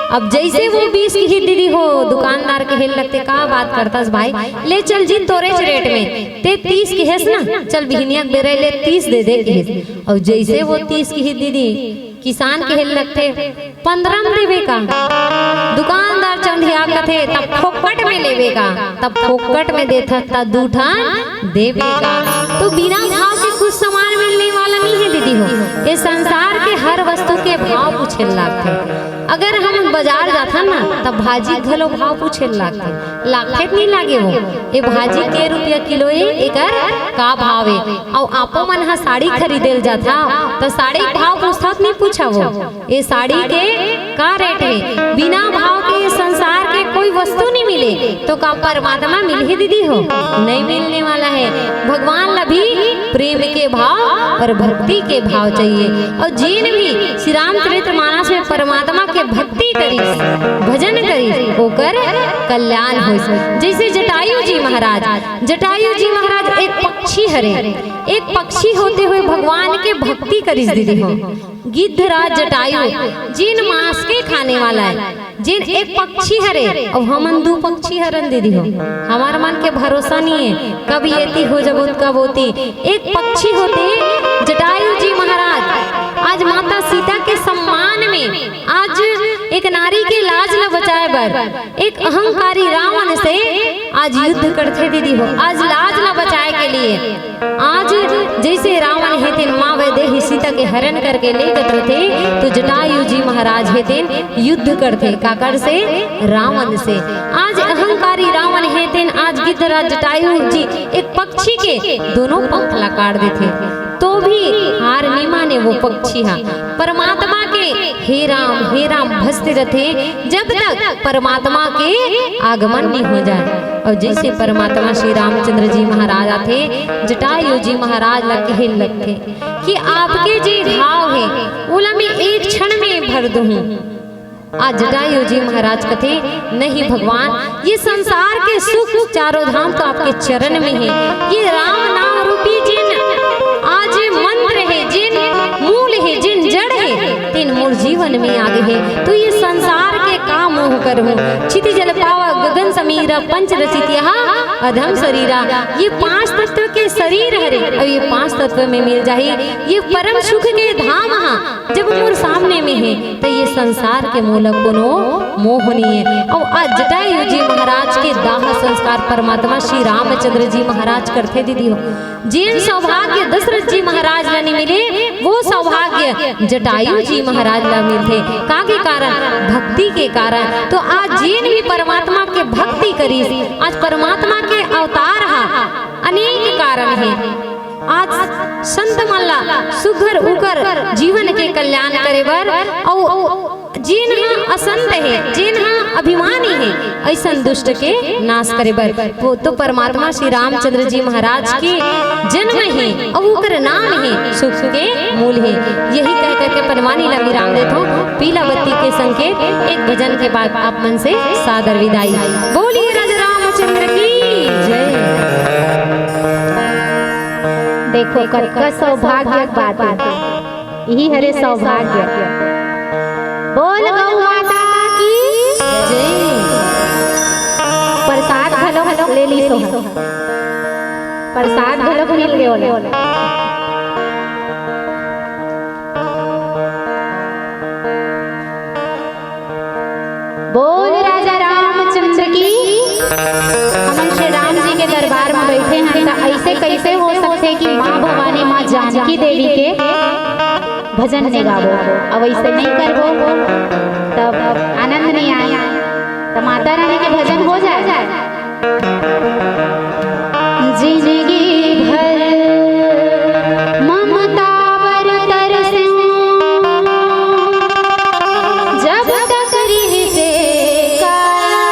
अब जइसे वो बीस किहिस दीदी हो, दुकानदार कहे लगथे, का बात करथस भाई, ले चल जी तोरेच रेट में, ते तीस किहेस ना, चल बिहनिया के बेरा ले तीस दे दे किहिस। अउ जइसे वो तीस किहिस दीदी, किसान कहे लगथे, पंद्रह में देबे का? दुकानदार चौंधिया कथे, तब फोकट में लेबे का? तब फोकट में देथस त दू ठन देबे का? तो बिना भाव के कुछ सामान मिलने वाला नहीं है दीदी हो। ये संसार के हर वस्तु के भाव पूछे ल लागथे। अगर हम बाजार जाथन ना, तब भाजी घलो भाव पूछे ल लागथे। लागथे त नहीं लागे वो? ये भाजी के रुपया किलो हे, एकर का भाव हे? अउ आपो मन ह साड़ी खरीदे ल जाथा, त साड़ी के भाव पूछथा त नहीं पूछा वो? ये साड़ी के का रेट हे? बिना भाव के संसार के कोई वस्तु नहीं मिले, तो का परमात्मा मिलही दीदी हो? नहीं मिलने वाला है। भगवान ला भी प्रेम के भाव और भक्ति के भाव चाहिए। और जेन भी श्री रामचरित मानस में परमात्मा के भक्ति करिस, भजन करिस, ओकर कल्याण होइस। जइसे जटायु जी महाराज, जटायु जी महाराज एक पक्षी हरे, एक पक्षी होते हुए भगवान के भक्ति करिस दीदी हो। गिद्धराज जटायु, जेन मांस के खाने वाला हे, जेन एक पक्षी हरे, अउ हमन दू पक्षी हरन दीदी हो। हमर मन के भरोसा नहीं हे, कब एती हो जबो त कब ओती। एक पक्षी होते जटायु जी महाराज, आज माता सीता के सम्मान में, आज एक नारी के लाज ल बचाए बर एक अहंकारी रावण से आज युद्ध करथे दीदी हो, आज लाज ला बचाए के लिए। आज जइसे रावण हे तेन माँ वैदेही सीता के हरण करके लेगत रथे, तो जटायु जी महाराज हे तेन युद्ध करथे। काकर से? रावण से। आज अहंकारी रावण हे तेन आज गिद्धराज जटायु जी एक पक्षी के दोनों पंख ला काट देथे, तो भी हार नहीं माने वो पक्षी हा। परमात्मा के हे राम, हे राम भजते रथे, जब तक परमात्मा के आगमन नहीं हो जाए। और जइसे परमात्मा श्री रामचंद्र जी महाराज आथे, जटायु जी महाराज ला कहे लगथे कि आपके जे घाव हे, ओला मैं एक क्षण में भर दूँ। आज जटायु जी महाराज कथे, नहीं भगवान, ये संसार के सुख चारों धाम तो आपके चरण में हे। ये राम नाम रूपी जेन आज मंत्र हे, में आगे हे। तो ये संसार के का मोह करहूँ, क्षिति जल पावा गगन समीरा, पंच रचित यह अधम शरीरा। ये पांच तत्व के शरीर हरे, अब ये पांच तत्व में मिल जाही। ये परम सुख के धाम हा जब मोर सामने में हे, तो ये संसार के मोला कोनो मोह नहीं है। और आज जटायु जी महाराज के दाह संस्कार परमात्मा श्री रामचंद्र जी महाराज करथे दीदी हो। जेन सौभाग्य दशरथ जी महाराज ला नहीं मिले, वो सौभाग्य जटायु जी महाराज ला मिलथे। का के कारण? भक्ति के कारण। तो आज जेन भी परमात्मा के भक्ति करिस, आज परमात्मा के अवतार हा अनेक कारण हे। आज संत मन ला सुघर उकर जीवन के कल्याण करे बर, अउ जेन हा असंत हे, जेन हा अभिमानी हे, ऐसन दुष्ट के नाश करे बर। वो तो परमात्मा श्री रामचंद्र जी महाराज के जन्म हे, अउ ओकर नाम हे सुख के मूल हे। यही कह करके अपन वाणी ला विराम देथों। पीला बत्ती के संकेत, एक भजन के बाद आप मन से सादर विदाई। बोलिए राजा रामचंद्र की जय। देखो, कतका सौभाग्य के बात हे। यही हरे सौभाग्य। बोल गौ माता की जय। प्रसाद घलो ले ली सो। प्रसाद घलो मिल गयो। बोल राजा रामचंद्र की। हमन श्री राम जी के दरबार में बैठे हैं, तो ऐसे कैसे हो सकते कि माँ भवानी, माँ जानकी देवी के भजन नहीं गाबो? अब ऐसे नहीं करबो, तब आनंद नहीं आए। तो माता रानी के भजन हो जाए। जिंदगी भर ममता बर तरसूं, जब तक रिहिसे काया,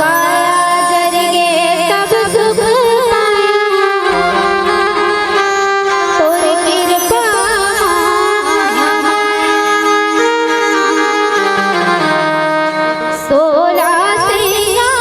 काया जर गे तब सुख पाया। तोर कृपा सोला सिंगार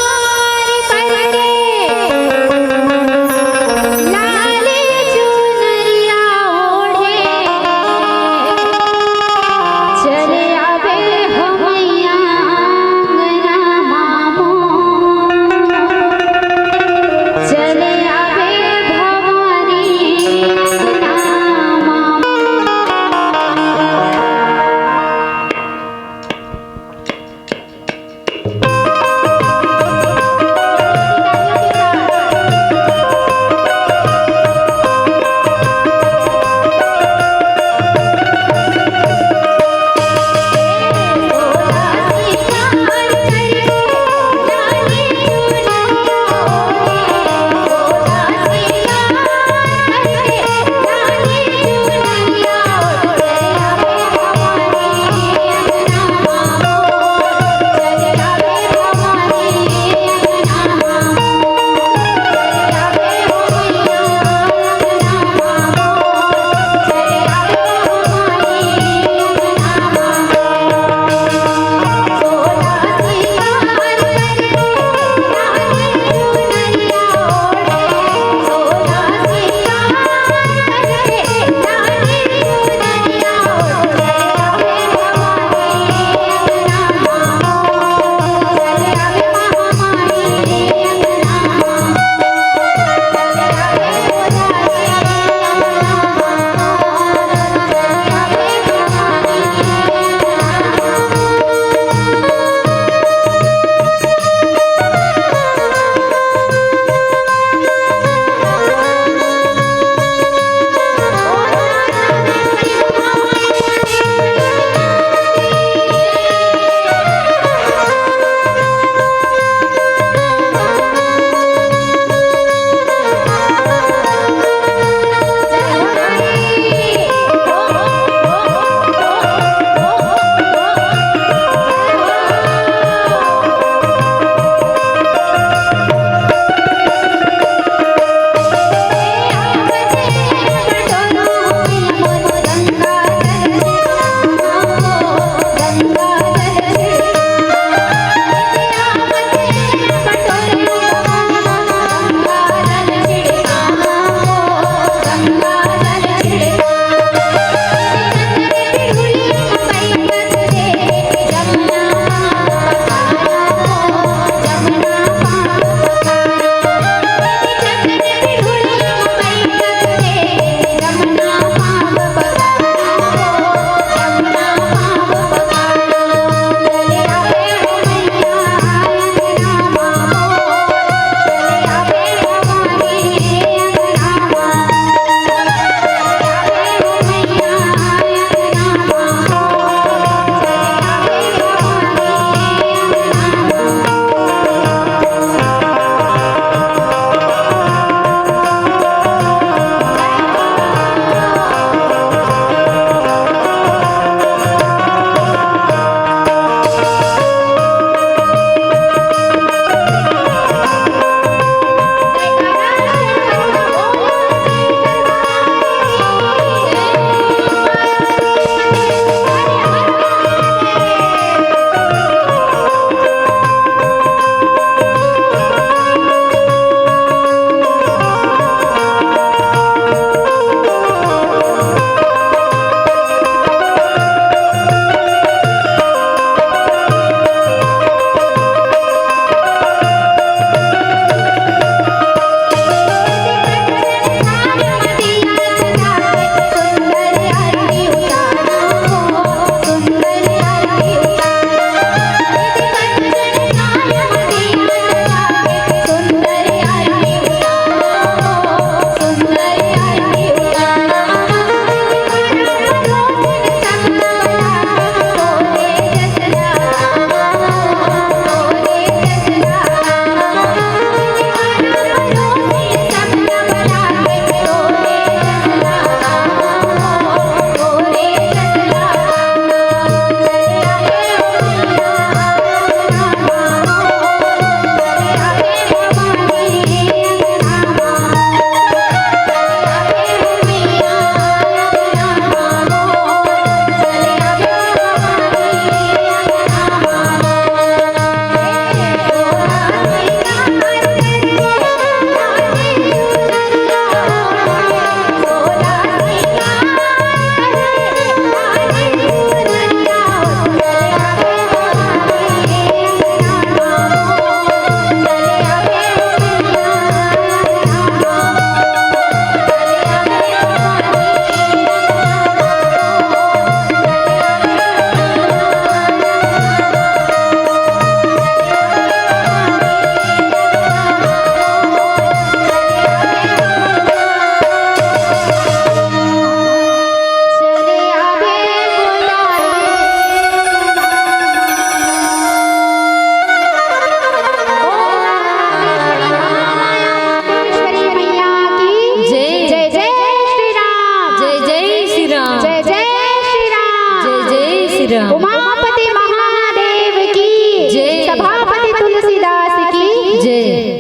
उमा,